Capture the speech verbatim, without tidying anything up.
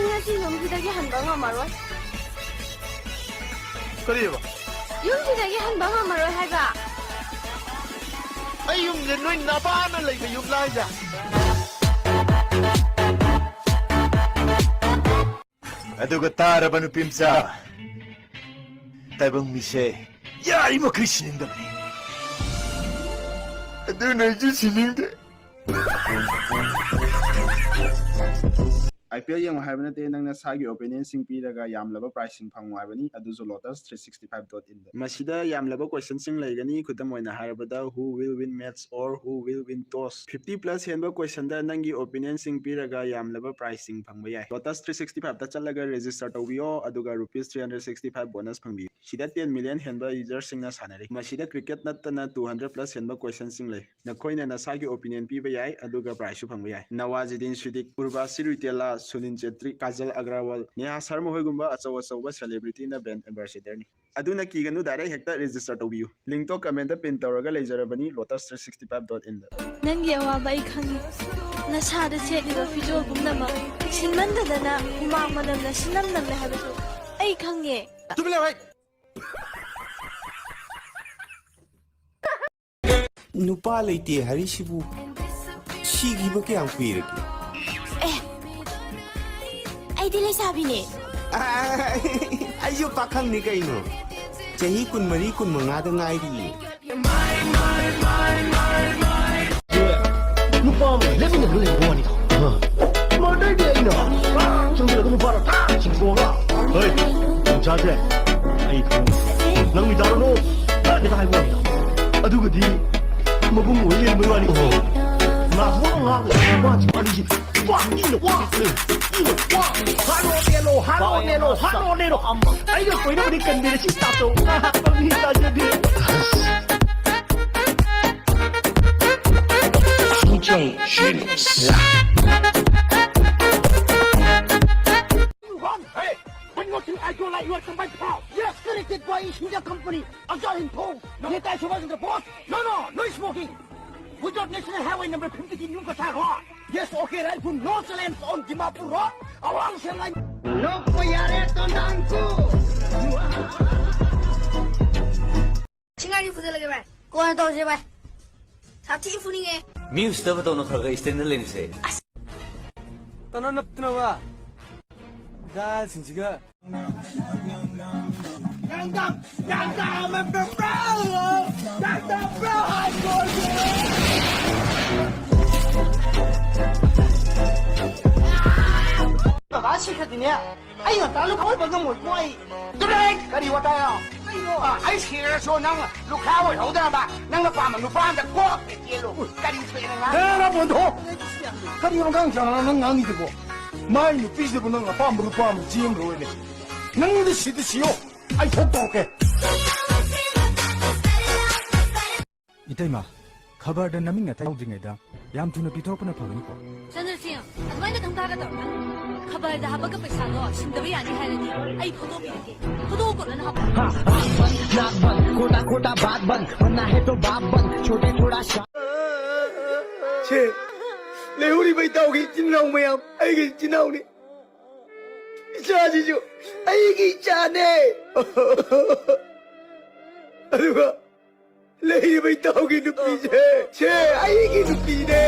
ꯉꯁꯤ ꯌꯨꯝꯁꯤꯗꯒꯤ ꯍꯟꯕ ꯉꯝꯃꯔꯣꯏ꯫ ꯀꯔꯤꯕ? ꯌꯨꯝꯁꯤꯗꯒꯤ ꯍꯟꯕ ꯉꯝꯃꯔꯣꯏ ꯍꯥꯏꯕ꯫ ꯑꯩ ꯌꯨꯝꯁꯦ ꯅꯣꯏ ꯅꯄꯥꯅ ꯂꯩꯕ ꯌꯨꯝꯂꯥ ꯍꯥꯏꯁꯦ? ꯑꯗꯨꯒ ꯇꯥꯔꯕ ꯅꯨꯄꯤ ꯃꯆꯥ, ꯇꯥꯏꯕꯪ ꯃꯤꯁꯦ ꯌꯥꯔꯤꯃꯈꯩ ꯁꯤꯅꯤꯡꯗꯕꯅꯤ꯫ ꯑꯗꯨꯅ ꯑꯩꯁꯨ ꯁꯤꯅꯤꯡꯗꯦ꯫ ꯑꯥꯏ ꯄꯤ ꯑꯦꯜ ꯌꯦꯡꯉꯨ ꯍꯥꯏꯕ ꯅꯠꯇꯦ, ꯅꯪ ꯅꯁꯥꯒꯤ ꯑꯣꯄꯤꯅꯤꯌꯟꯁꯤꯡ ꯄꯤꯔꯒ ꯌꯥꯝꯂꯕ ꯄ꯭ꯔꯥꯏꯖꯁꯤꯡ ꯐꯪꯉꯨ ꯍꯥꯏꯕꯅꯤ, ꯑꯗꯨꯁꯨ Lotus three sixty five dot in ꯗ꯫ ꯃꯁꯤꯗ ꯌꯥꯝꯂꯕ ꯀꯣꯏꯁꯟꯁꯤꯡ ꯂꯩꯒꯅꯤ꯫ ꯈꯨꯗꯝ ꯑꯣꯏꯅ ꯍꯥꯏꯔꯕꯗ, who will win match or who will win toss? Fifty plus ꯍꯦꯟꯕ ꯀꯣꯏꯁꯟꯗ ꯅꯪꯒꯤ ꯑꯣꯄꯤꯅꯤꯌꯟꯁꯤꯡ ꯄꯤꯔꯒ ꯌꯥꯝꯂꯕ ꯄ꯭ꯔꯥꯏꯖꯁꯤꯡ ꯐꯪꯕ ꯌꯥꯏ꯫ Lotus three sixty five ꯇ ꯆꯠꯂꯒ ꯔꯦꯖꯤꯁꯇꯔ ꯇꯧꯕꯤꯌꯣ, ꯑꯗꯨꯒ rupees three hundred sixty five bonus ꯐꯪꯕꯤꯌꯨ꯫ ꯁꯤꯗ ten million ꯍꯦꯟꯕ ꯌꯨꯖꯔꯁꯤꯡꯅ ꯁꯥꯟꯅꯔꯤ꯫ ꯃꯁꯤꯗ ꯀ꯭ꯔꯤꯀꯦꯠ ꯅꯠꯇꯅ two hundred plus ꯍꯦꯟꯕ ꯀꯣꯏꯁꯟꯁꯤꯡ ꯂꯩ꯫ ꯅꯈꯣꯏꯅ ꯅꯁꯥꯒꯤ ꯑꯣꯄꯤꯅꯤꯌꯟ ꯄꯤꯕ ꯌꯥꯏ, ꯑꯗꯨꯒ ꯄ꯭ꯔꯥꯏꯖꯁꯨ ꯐꯪꯕ ꯌꯥꯏ꯫ ꯅꯋꯥꯖꯤꯗꯤꯟ ꯁꯤꯗꯤꯛ, ꯎꯔꯕꯥꯁꯤ ꯔꯨꯏꯇꯦꯂꯥ, ꯁꯨꯅꯤꯜ ꯆꯦꯇ꯭ꯔꯤ, ꯀꯥꯖꯜ ꯑꯒ꯭ꯔꯋꯥꯜ, ꯅꯦꯍꯥ ꯁꯔꯃ ꯍꯣꯏꯒꯨꯝꯕ ꯑꯆꯧ ꯑꯆꯧꯕ ꯁꯦꯂꯦꯕ꯭ꯔꯤꯇꯤꯅ ꯕ꯭ꯔꯥꯟꯗ ꯑꯦꯝꯕꯦꯁꯦꯗꯔꯅꯤ꯫ ꯑꯗꯨꯅ ꯀꯤꯒꯅꯨ, ꯗꯥꯏꯔꯦꯛ ꯍꯦꯛꯇ ꯔꯦꯖꯤꯁꯇꯔ ꯇꯧꯕꯤꯌꯨ꯫ ꯂꯤꯡꯛꯇꯣ ꯀꯃꯦꯟꯇ ꯄꯤꯟ ꯇꯧꯔꯒ ꯂꯩꯖꯔꯕꯅꯤ, Lotus three sixty five dot in ꯗ꯫ ꯅꯪꯒꯤ ꯑꯋꯥꯕ ꯑꯩ ꯈꯪꯉꯤ꯫ ꯅꯁꯥꯗ ꯁꯦꯠꯂꯤꯕ ꯐꯤꯖꯣꯜ ꯄꯨꯝꯅꯃꯛ ꯁꯤꯟꯃꯟꯗꯗꯅ ꯍꯨꯃꯥꯡ ꯃꯅꯝꯅ ꯁꯤꯅꯝ ꯅꯝꯂꯦ ꯍꯥꯏꯕꯁꯨ ꯑꯩ ꯈꯪꯉꯦ꯫ ꯇꯨꯃꯤꯟ ꯂꯩꯌꯨ, ꯍꯩ! ꯅꯨꯄꯥ ꯂꯩꯇꯦ ꯍꯥꯏꯔꯤꯁꯤꯕꯨ ꯁꯤꯈꯤꯕ ꯀꯌꯥꯝ ꯀꯨꯏꯔꯒꯦ? ꯑꯦ, ꯑꯩꯗꯤ ꯂꯩꯁꯥꯕꯤꯅꯦ꯫ ꯑꯩꯁꯨ ꯄꯥꯈꯪꯅꯤ ꯀꯩꯅꯣ꯫ ꯆꯍꯤ ꯀꯨꯟꯃꯔꯤ, ꯀꯨꯟꯃꯉꯥꯗ ꯉꯥꯏꯔꯤꯌꯦ꯫ ꯅꯨꯄꯥ ꯑꯃꯒ ꯂꯦꯞꯃꯤꯟꯅꯗꯨꯅ ꯂꯩꯕ ꯋꯥꯅꯤꯗ꯫ ꯃꯗꯩꯗꯤ ꯑꯩꯅ ꯆꯪꯁꯤꯜꯂꯒ ꯅꯨꯄꯥꯗꯣ ꯊꯥꯛ ꯆꯤꯡꯊꯣꯛꯑꯒ, "ꯍꯣꯏ, ꯅꯤꯡꯁꯥꯁꯦ, ꯑꯩ ꯈꯪꯉꯤ꯫ ꯅꯪ ꯃꯤ ꯇꯥꯔꯨꯅꯨ," ꯍꯦꯛꯇ ꯍꯥꯏꯕ ꯋꯥꯅꯤꯗ꯫ ꯑꯗꯨꯒꯗꯤ ꯃꯕꯨꯡ ꯑꯣꯏ ꯂꯩꯔꯝꯕꯩ ꯋꯥꯅꯤ꯫ ꯉꯥꯛꯄ ꯉꯥꯛꯄ ꯃꯥꯁꯤ ꯋꯥꯔꯤꯁꯤ꯫ ꯋꯥ! ꯏꯅ ꯋꯥ! ꯏꯅ ꯋꯥ! ꯍꯥꯠꯂꯣ ꯅꯦꯜꯂꯣ, ꯍꯥꯠꯂꯣ ꯅꯦꯜꯂꯣ, ꯍꯥꯠꯂꯣ ꯅꯦꯜꯂꯣ! ꯑꯩꯒ ꯀꯣꯏꯅꯕꯗꯤ ꯀꯟꯕꯤꯔꯁꯤ ꯇꯥꯆꯧ꯫ ꯃꯤ ꯇꯥꯖꯗꯦ꯫ D J Genius. Hey, when you think I don't like your combined power? Yes, created by India company. Ajar in Thong. No, Netai Subhash Chandra Bose. No, no, no smoking. Without National Highway number fifty-three, new Qatar. Yes, okay, right. No challenge on Dimapur Road. ꯑꯋꯥꯡ ꯁꯦꯡꯉꯥꯏ꯫ ꯅꯣꯛꯄ ꯌꯥꯔꯦ, ꯇꯣꯟꯗꯥꯟꯀꯨ꯫ ꯁꯤꯡꯒꯥꯔꯤ ꯐꯨꯖꯜꯂꯒꯦ, ꯚꯥꯏ꯫ ꯀꯣꯟꯅ ꯇꯧꯔꯁꯦ, ꯚꯥꯏ꯫ ꯁꯥꯊꯤ ꯐꯨꯅꯤꯡꯉꯦ꯫ ꯃꯤ ꯎꯁꯤꯠꯇꯕ ꯇꯧꯅꯣ, ꯈꯔ ꯈꯔ ꯏꯁꯇꯦꯟꯗꯔ ꯂꯩꯅꯁꯦ꯫ ꯇꯅ ꯅꯞꯇꯅꯕ ꯗꯥꯜꯁꯤꯡꯁꯤꯒ꯫ ꯕꯕꯥ ꯁꯤꯈ꯭ꯔꯗꯤꯅꯦ, ꯑꯩ ꯉꯟꯇꯥ ꯂꯨꯈꯥꯎ ꯑꯣꯏꯕ ꯉꯝꯃꯣꯏꯀꯣ ꯑꯩ꯫ ꯀꯔꯤ ꯋꯥꯇꯥꯅꯣ? ꯀꯩꯅꯣ? ꯑ, ꯑꯩ ꯁꯤꯔꯁꯨ ꯅꯪ ꯂꯨꯈꯥ ꯑꯣꯏꯍꯧꯗꯅꯕ ꯅꯪꯅ ꯄꯥꯝꯕ ꯅꯨꯄꯥ ꯑꯝꯗ ꯀꯣꯛ ꯆꯦꯜꯂꯨ꯫ ꯀꯔꯤ ꯊꯣꯛꯑꯦꯅ ꯉꯥꯡ-? ꯍꯦ, ꯅꯥꯕꯣꯟꯗꯣ! ꯀꯔꯤ ꯑꯉꯥꯡ ꯁꯥꯟꯅ ꯅꯪ ꯉꯥꯡꯉꯤꯗꯨꯕꯣ? ꯃꯥꯏ ꯅꯨꯄꯤꯁꯤꯕꯨ ꯅꯪ ꯑꯄꯥꯝꯕ ꯅꯨꯄꯥ ꯑꯃ ꯆꯦꯟꯈ꯭ꯔꯣꯏꯅꯦ꯫ ꯅꯪꯗꯤ ꯁꯤꯗ ꯁꯤꯌꯣ꯫ ꯑꯩ ꯊꯣꯛ ꯇꯧꯔꯛꯀꯦ꯫ ꯏꯇꯩꯃ, ꯈꯕꯔꯗ ꯅꯃꯤꯡ ꯑꯇꯩ ꯌꯥꯎꯗ꯭ꯔꯤꯉꯩꯗ ꯌꯥꯝ ꯊꯨꯅ ꯄꯤꯊꯣꯔꯛꯄꯅ ꯐꯒꯅꯤꯀꯣ꯫ ꯆꯟꯗ꯭ꯔꯁꯤꯡ, ꯑꯗꯨꯃꯥꯏꯅ ꯈꯪ ꯊꯥꯒꯗꯧꯔꯣ? ꯈꯕꯔꯗ ꯍꯥꯞꯄꯒ ꯄꯩꯁꯥꯗꯣ ꯁꯤꯡꯗꯕ ꯌꯥꯅꯤ ꯍꯥꯏꯔꯗꯤ ꯑꯩ ꯐꯣꯇꯣ ꯄꯤꯔꯛꯀꯦ꯫ ꯐꯣꯇꯣ ꯀꯣꯟꯅꯅ ꯍꯥꯞꯄꯣ꯫ हाँ, बात बन, नाक बन, खोटा खोटा बात बन, बनना है तो बाप बन, छोटे थोड़ा शा- ꯁꯦ, ꯂꯩꯍꯧꯔꯤꯕ ꯏꯇꯥꯎꯒꯤ ꯏꯆꯤꯟ ꯏꯅꯥꯎ ꯃꯌꯥꯝ ꯑꯩꯒꯤ ꯏꯆꯤꯟ ꯏꯅꯥꯎꯅꯤ꯫ ꯏꯆꯥꯁꯤꯁꯨ ꯑꯩꯒꯤ ꯏꯆꯥꯅꯦ꯫ ꯑꯗꯨꯒ ꯂꯩꯔꯤꯕ ꯏꯇꯥꯎꯒꯤ ꯅꯨꯄꯤꯁꯦ, ꯁꯦ, ꯑꯩꯒꯤ ꯅꯨꯄꯤꯅꯦ꯫